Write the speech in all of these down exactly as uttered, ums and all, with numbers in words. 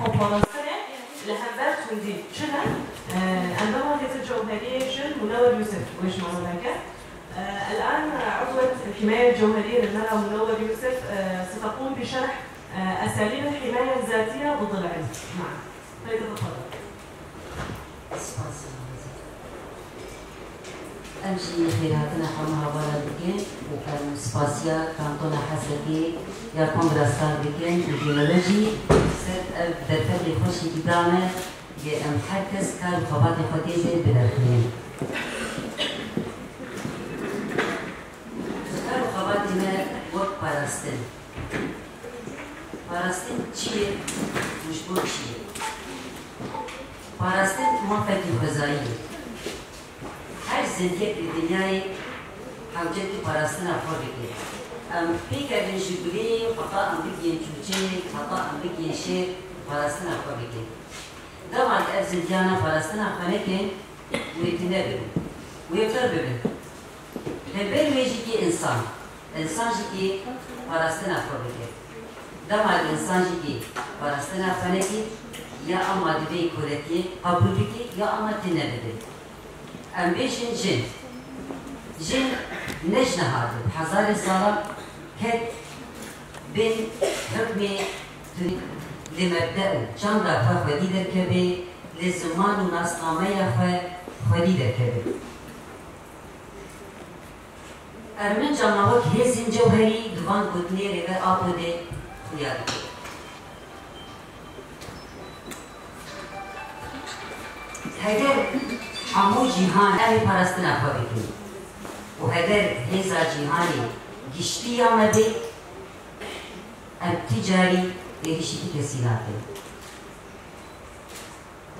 Parastinê li hember tundî çi ne? Endama Hêza Cewheriyê jin Munewwer Yûsif wê ji me re veke. الآن عضوة الحماية الجوهرية للمرأة منور يوسف ستقوم بشرح أساليب الحماية الذاتية ضد العنف معا. فليتفضل. Spas. Em jî xêrhatina hemû hevala dikin û em spasiya Kantona Hesekê ya Kongra Star dikin û ji we re jî ser ev derfetê xweşî dida me, lê em her kes kar û xebatê xwe tê de binerxînin. Kar û xebatê me wek parastin. Parastin çi ye û ji bo çi ye? Parastin mafekî xwezayî ye. Her zindiyek li dinyayê hewcetî parastina xwe bike. Em pêkevin ji gulê, heta em bigihên çûçeyê, heta em bigihên şêr, parastina xwe bike. Dema ku ev zindiyana parastina xwe nekin, wê tune bibin, wê fir bibin. Hember wê jî kê însan, însan jî kê parastina xwe bike. Dema ku însan jî kê parastina xwe neke, ya ema divê koletiyê qebûl bike, ya ema tune bibe. Em bêjin jin. Jin ne ji niha de, bi hezarê salan ket bin hukmê tundî. Li mebde û çanda xwe xwedî derkeve, li ziman û nasnameya xwe xwedî derkeve. Ermenca me wek hêzên cewherî di van gotinê Rêber Apo de xuya dike. Heger hemû cîhan em ê parastina xwe bikin û heger hêza cîhanê giştî ya me bê, em ti carî êrîşî ti kesî nakin.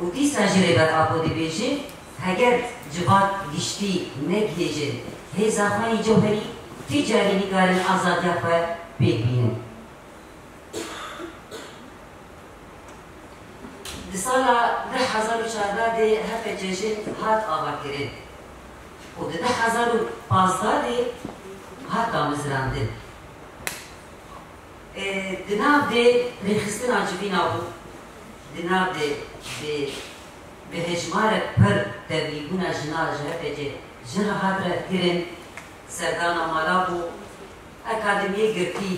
Û dîsa jî Rêber Apo dibêje, heger civat giştî negihêjin hêza xwe yê cewherî, ti carî nikarin azadiya xwe pêk bînin. Di sala du hezar û çardeh de H P C jin hat avakirin û di du hezar û pazdeh de hat damezrandin. E, di nav de rêxistina civîna bû, di nav de bi, bi hejmarek pir tevlîbûna jina ji H P C jin re hat revkirin, serdana mala bû, akademiyê girtî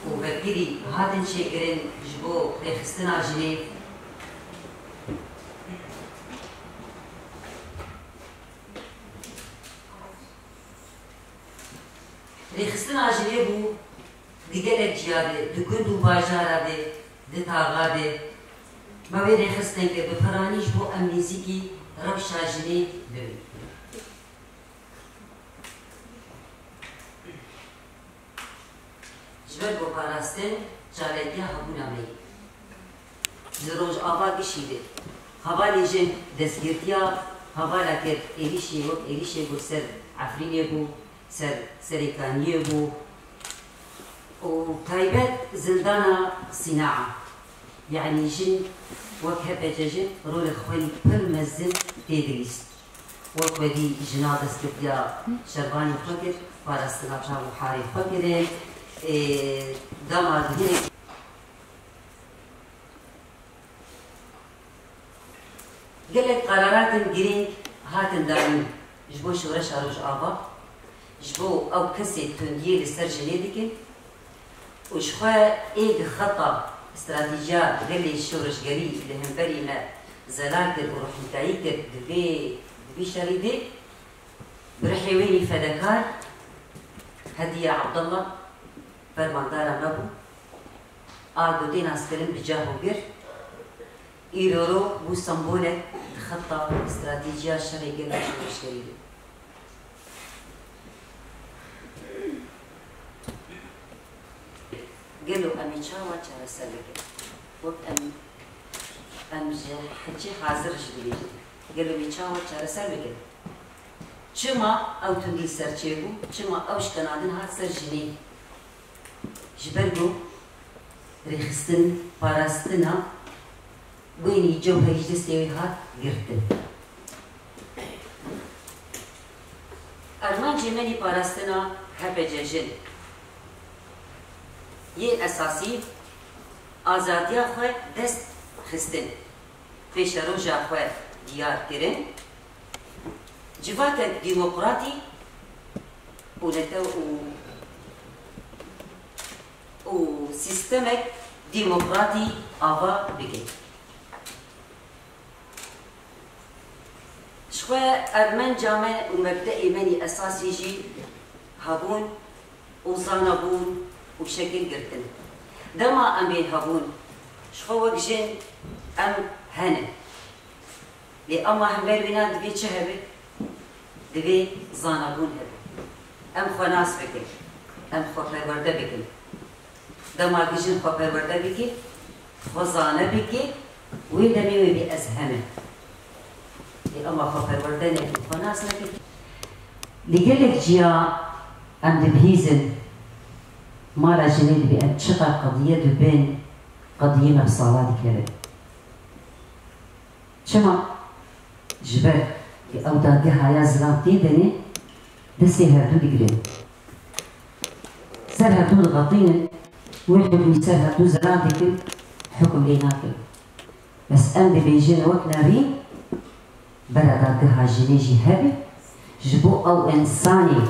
û vekirî hatin çêkirin ji bo rêxistina jinê. Rêxistina jinê bû di gelek ciya de, di gund û bajara de, di taxa de. Me wê rêxistin kir bi piranî ji bo em nêzîkî rewşa jinê bibin. Ji ber ku parastin çalakiya hebûna me ye. Li Rojava gişî de hevalê jin destgirtiya hevala kir êrîşê wek êrîşê ku li ser Efrînê bû, ser Serêkaniyê bû û taybet zindana Sînaa. Yanî jin wek H P C jin rolek xwe yî pir mezin tê dilîst. Wek werî jina destgirtiya şervanê xwe kir, parastina çav û harê xwe kirin. Ê, dema di hinek gelek qeraratên girîng hatin danîn ji bo şoreşa Rojava, ji bo ew kesê tundiyê li ser jinê dikin û ji xwe ê di xeta stratejiya gelê şoreşgerî li hemberî me zelal kir û rihmîtayî kir di vê, di vî şerî de. Bi rihê wê yî fedekar Hediye Abdullah fermandara me bû. A ku tê naskirin bi cah û gir, îro ro bû sembolek di xeta stratejiya şerê gel û şoreşgerî de. Gelo em ê çawa çareser bikin? Wek em, em ji heçî hazir jî dibêjin. Gelo em ê çawa çareser bikin? Çima ew tundî li ser çêbû? Çima ew şikandin hat ser jinê? Ji ber ku rêxistin, parastina wênî cewherî ji destê wê hat girtin. Armancê me nî parastina H P C jin yê esasî azadiya xwe dest xistin, pêşeroja xwe diyar kirin, civakek demokratî û nete û, û sîstemek demokratî ava bikin. Ji xwe ermenca me û mebdeê me yî esasî jî hebûn û zanabûn û şekil girtin. Dema em ê hebûn, ji xwe wek jin em hene. Lê ema hember wînan divê çi hebe? Divê zanabûn hebe. Em xwe nas bikin. Em xwe perwerde bikin. Dema ku jin xwe perwerde bike, xwe zane bike, wê demê wê bê ez heme. Lê ema xwe perwerde neke, xwe nas neke. Li gelek ciya em dibihîzin, mala jinê dibê em çiqas qediye dibin, qediyê me bi sala dikeve. Çima? Ji ber ku ew dadgeha ya zilam tê de ne, destê hevdû digirin. Ser hevdû diqetînin, wê hukmî ser hevdû zilam dikin, hukm lê nakin. Bes em dibêjin wek nerîn, bera dadgeha jinê jî hebe, ji bo ew însanê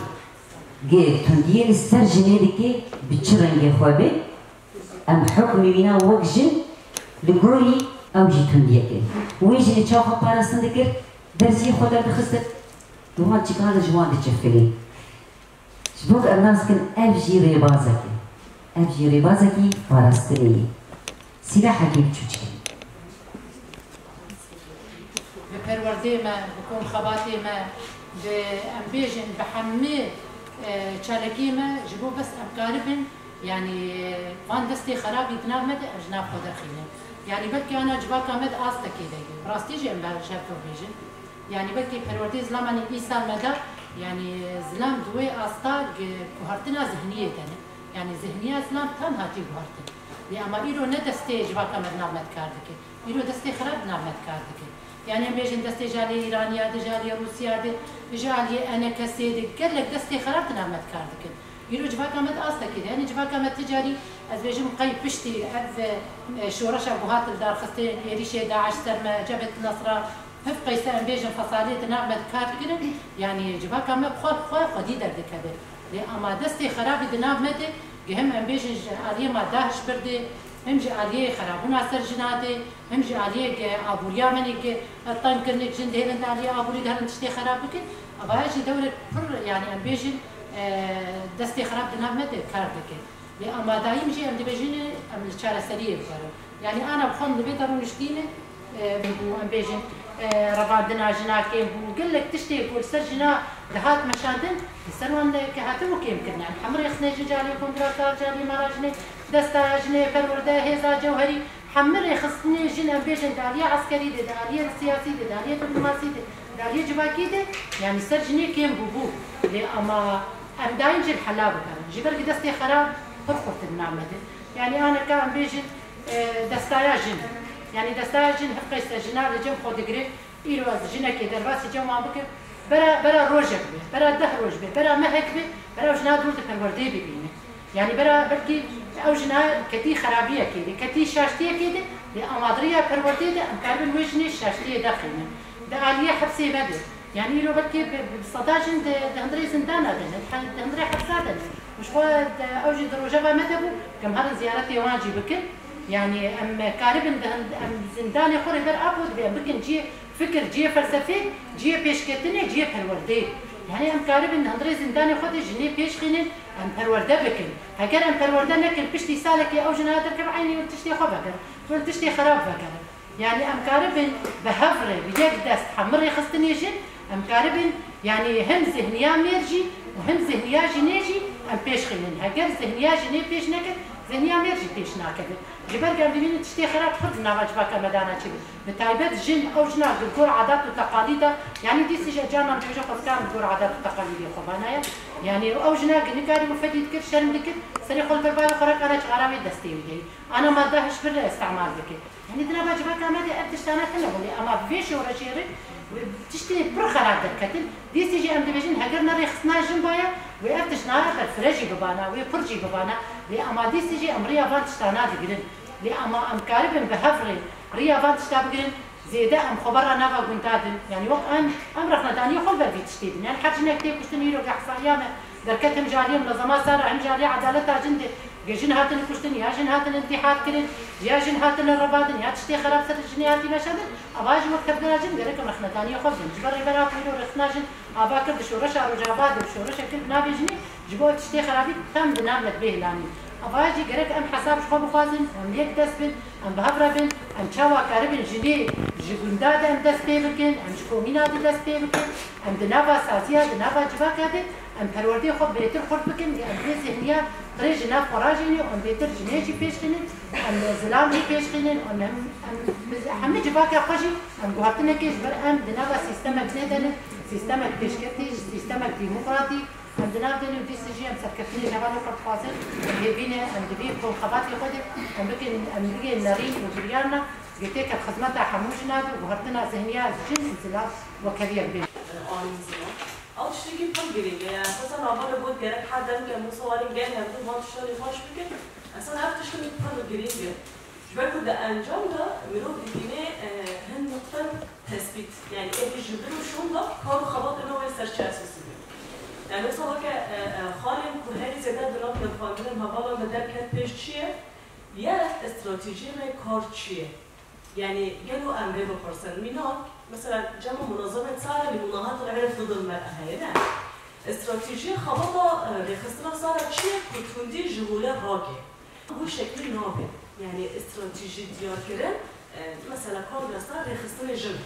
ku tundiyê li ser jinê dike, bi çi rengê xwe be, em hukmî wîna wek jin li gorî ew jî tundiyek e. Wê jinê çawa xwe parastin dikir, derziyê xwe derdixistin, di wan çikan de ji wan diçifkirî. Ji bo ku em nas bikin, ev jî rêbazek e. Ev jî rêbazekî parastinê ye. Sîlahekî biçûçik e. Bi perwerdê me, bi kom xebatê me, bi, em bêjin, bi hemî, e, çalakiyê me, ji bo bes em karibin, yanî, van destê xerabî di nav me de em ji nav xwe derxînin. Yanî belkî ana civaka me di astekê de ye. Bi rastî jî em ber ji hev bêjin. Yanî belkî perwerdê zilamanî îsal me de, yanî zilam di wê asta gi-, guhertina zihniyê de ne. Yanî zihniya zilam tam hatî guhertin. Lê ema îro ne destê civaka me di nav me de kar dike. Îro destê xerab di nav me de kar dike. Yanî em bêjin destê ji aliyê Îraniya de, ji aliyê Rûsya de, ji aliyê enekesê de, gelek destê xerab di nav me de kar dikin. Îro civaka me di astekê de. Yanî civaka me ti carî, ez bêjim qey piştî ev, e, şoreşa ku hat li dar xistin, êrîşê DAIŞ ser me, Cebhet Nesra, hiv qeyse em bêjin fesalê di nav me de kar kirin, yanî civaka me bi xwe, xwe xwedî derdikeve. Lê ema destê xerabî di nav me de, gi him em bêjin ji aliyê ma DAIŞ bir de, him ji aliyê xerabûna ser jina de, him ji aliyê gi aboriya me nê gi teng kirinê, jin dihêlin di aliyê aborî de herin tiştê xerab bikin. Ava ya jî dewrek pir, yanî em bêjin, e, destê xerab di nav me de kar dike. Lê amadayî jî em dibêjin, em li çareseriyê bigerin. Yanî ana bi xwe em li vê de rûniştîne, e, bû, em bêjin, e, revandina jina kêm bû. Gelek tiştê ku li ser jina dihat meşandin, li ser wan de ke hatin û kêm kirine. Em hemû rêxistinê jin ji aliyê kongra sar, ji aliyê mala jinê, destaya jinê, perwerde, hêza cewherî, hemû rêxistinê jin em bêjin di aliyê eskerî de, di aliyê siyasî de, di aliyê diplomasî de, di aliyê civakî de, yanî ser jinê kêm bûbû. Lê ama em dayîn jî li hela bigerin. Ji ber ku destê xerab pir xurt di nav me de. Yanî aneka em bêjin, e, destaya jin. Yanî destaya jin hiqê ser jina li cem xwe digire. Îro ez jinekê derbasî cem wan bikim. Bera, bera rojek be, bera deh roj be, bera mehek be, bera ew jina dûr di perwerdeyê bibîne. Yanî bera belkî ew jina ketî xerabiyekê de, ketî şaştiyekê de, lê amadiriya perwerdeyê de em karibin wê jinê şaştiyê derxînin. Di aliyê hepsê me de. Yanî îro belkî bi, bi seda jin di, di hundirê zindana de ne, di hundirê hepsa de ne. Ji xwe de, ew jî di rojeva me de bû, em herin ziyaretê wan jî bikin. Yanî em karibin di hin-, em zindanê xwe rêber Apo dibe, em bikin cihê fikir, cihê felsefê, cihê pêşketinê, cihê perwerdeyê. Yanî em karibin di hundirê zindanê xwe de jinê pêş xînin, em perwerde bikin. Heger em perwerde nekin, piştî salekê ew jina derkeve eynî win tiştê xwe vegerin, win tiştê xerab vegerin. Yanî em karibin bi hev re, bi yek dest hemû rêxistinê jin, em karibin, yanî him zihniya mêr jî û him zihniya jinê jî em pêş xînin. Heger zihniya jinê pêş neket, zihniya mêr jî pêş nakeve. Ji ber ku em dibînin tiştê xerab pir di nava civaka me dana çêbû. Bi taybet jin, ew jina li gor adat û teqalîda, yanî dîsî jî carnan dibêje xwezkan li gor adat û teqalîdê xwe vana ye. Yanî ew jina ku nikarî û fedî dikir, şerm dikir, serê xwe li ber bavê xwe re kare çixara wê destê wî deyî. Ana madde hişbir re îstemal dike. Yanî di nava civaka me de ev tiştane tune bû, lê ema bi vê şoreşê re tiştê pir xerab derketin. Dîsî jî em dibêjin heger ne rêxistina jin baye, wê ev tiştana berfireh jî bibana, wê pir jî bibana. Lê ema dîsî jî em riya van tiştana digirin. Lê ema em karibin bi hev re Riya van tişta bigirin, zêde em xwe berra nava gunda din. Yanî wek em, em rexnedaniyê xwe li ber vî tiştê din. Yanî her jinek tê kuştin, îro ge hesariya me derket him ji aliyê munezema sara, him ji aliyê edaleta jin de. Ge jin hatine kuştin, ya jin hatine intîhar kirin, ya jin hatine revandin, ya tiştê xerab ser jinê hatî meşandin. Ava jî wek tevgera jin gerek em rexnedaniyê xwe bidin. Ji ber rêbera ku îro rexna jin ava kir di şoreşa Rojava de, şoreşe kir bi navê jinê, ji bo ev tiştê xerabî tam di nav me dibê hilanî. Ava jî gerek em hesab ji xwe bixwazin, em yek dest bin, em bi hev re bin, em çawa karibin jinê ji gunda de em dest pê bikin, em ji komîna de dest pê bikin, em di nava saziya, di nava civaka de em perwerdeyê xwe bêtir xurt bikin, em vê zihniya qirê ji nav xwe rajînin û em bêtir jinê jî pêş xînin, em zilam jî pêş xînin, em, em, em hemî civaka xwe jî em guhertinekê ji ber em di nava sîstemek nê de ne, sîstemek pêşketî, sîstemek demokratîk, em di nav de ne û dîsî jî em serkeftinê ji hevalê xwe dixwazin, em hêvî ne, em di vî xwe xebatê xwe de, em bikin, em bigihên nerîn û biryarna, girtêke xizmeta hemû jina de, guhertina zihniya jin û zilam wekeviyek bê. Alî zilam. Ew tiştekî pir girîng e. Esasen, ava li got gerek her demke em wisa warên gel hevdû van tiştan nîqaş bikin. Esasen, ev tiştekî pir girîng e. Ji ber ku di encam de mirov dibîne, e, hin nuqte tespît, yanî êdî ji vir û şûn de kar û xebatê me wê ser çi esasî be. Yanî wisa weke, e, e, xalên ku herî zêde di nav nirxandinên hevalan de derket pêş çi ye? Yek, stratejiyê me kar çi ye? Yanî gelo em vê bipirsin. Mînak, mesela cema munezemê sara lî munahat li her didil me heye, ne? Stratejiyê xebata, e, rêxistina sara çi ye ku tundî ji holê ragihê? Bu şeklî nabe. Yanî stratejî diyarkirin, e, mesela Kongresa rêxistinê jin.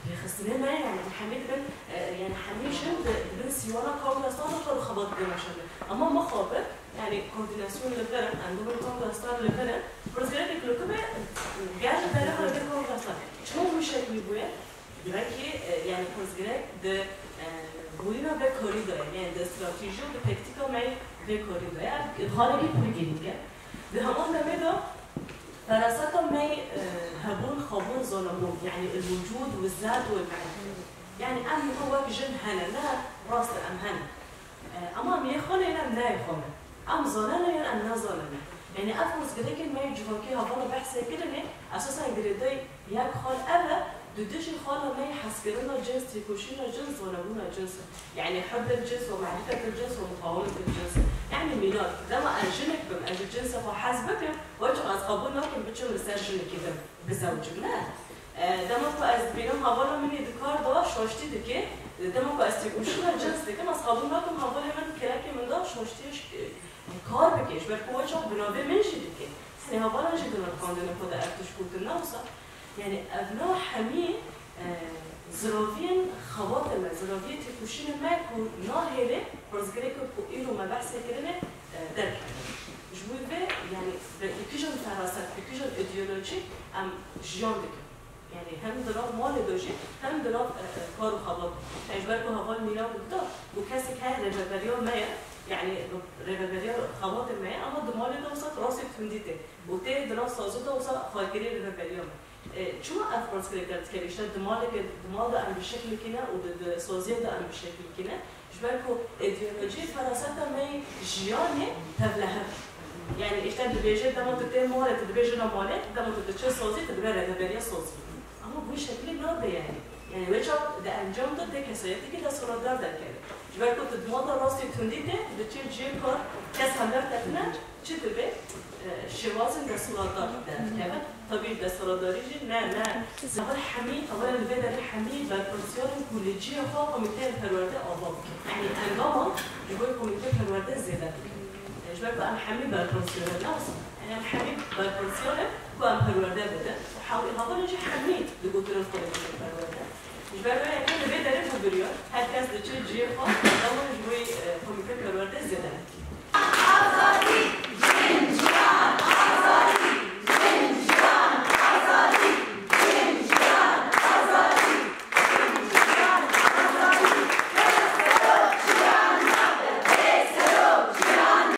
Rêxistinê me, yanî em hemî dibin, e, yanî hemî jin di, di bin sîwana Kongresa de kar û xebat dide meşandin. Ema mixabin, yanî koordînasyon li vir in, endamên Kongresa li vir in, pirsgirêkek li ku be, gel li derê re vê Kongresa. Çima wî şeklî bûye? Belkî, e, yanî pirsgirêk di, e, borîna vê karî de ye, yanî di stratejî û di taktîka me yê vê karî de ye. Ev xalekî pir girîng e. Di heman demê de feraseta me yê, e, hebûn, xwebûn, zonebûn, yanî el-wucûd, el-zat û el-ma'rîfe. Yanî em niha wek jin hene, ne rast e em hene. E, ema em yê xwe ne, em nayê xwe ne. Em zane ne yan em nezane ne. Yanî ev pirsgirêkên me yê civakî hevala behsê kirinê, esasen girêdayî yek xal ev e, di dijî xala me yê hezkirina cins, têkoşîna cins, zonebûna cins e. Yanî hubbul cins ve ma'rifetul cins ve muqawemetul cins. Yanî mînak, dema ez jinek bim, ez ji cinsê xwe hez bikim, weçax ez qebûl nakim biçim li ser jinekî din bizewicim, ne? E, dema ku ez dibînim hevala min ê di kar de şaştî dike, dema ku ez têkoşîna cins dikim, ez qebûl nakim hevalê min, kirekê min de şaştiyê ş-, e, kar bike, ji ber ku weçax bi navê min jî dike. Yanî hevalan jî di nirxandinê xwe de ev tişt gotin, ne wisa? Yanî ev na hemî, e, ziraviyên xebatê me, ziraviyê têkoşînê me ku nahêlê pirsgirêkê ku îro me behsê kirinê, e, derkeve. Ji bo vê, yanî bi kîjan feraset, bi kîjan îdeolojî em jiyan dikin. Yanî hem di nav malê de jî, hem di nav, e, e, kar û xebat. Yanî ji ber ku heval mînak bû da, ku kesek heye rêveberiya me ye, yanî rêveberiya xebatê me ye, ema di malê de wisa rastî tundî tê. Û tê di nav sazî de wisa xwekirî rêveberiya me. E, çima ev pirsgirêk derdikeve? Îşte di malê ke, di mal de em bi şeklikî ne û di, di saziyê de em bi şeklikî ne. Ji ber ku îdeolojî feraseta me yê jiyanê tevlihev. Yanî îşte dibêje dema tu tê malê, tu dibê jina malê, dema tu diçe sazî, tu dibe rêveberiya sazî. Ama bu şeklî nabe yanî. Yanî wê çax di encam de tê kesayetekî desthilatdar derkeve. Ji ber ku tu di mal de rastî tundî tê, diçe cihê kar, kes hember ketine, çi dibe? E, şêwazên desthilatdar derdikeve. Tabî desthilatdarî jî ne, ne. Heval hemî, heval li vê derê hemî berpirsiyarên ku li cihê xwe komîteyên perwerde ava bikin. Yanî engaman ji bo komîteyê perwerde zêde bikin. E, ji ber ku em hemî berpirsiyar in, ne wisa? Yanî em hemî berpirsiyar in ku em perwerde bidin. Hev-, hevalên jî hemî digotin em xwe dibêjin perwerde. Ji ber wê em li vê derê bû biryar, her kes diçe cihê xwe, dema ji bo, e, komîteyê perwerde zêde. Azadî!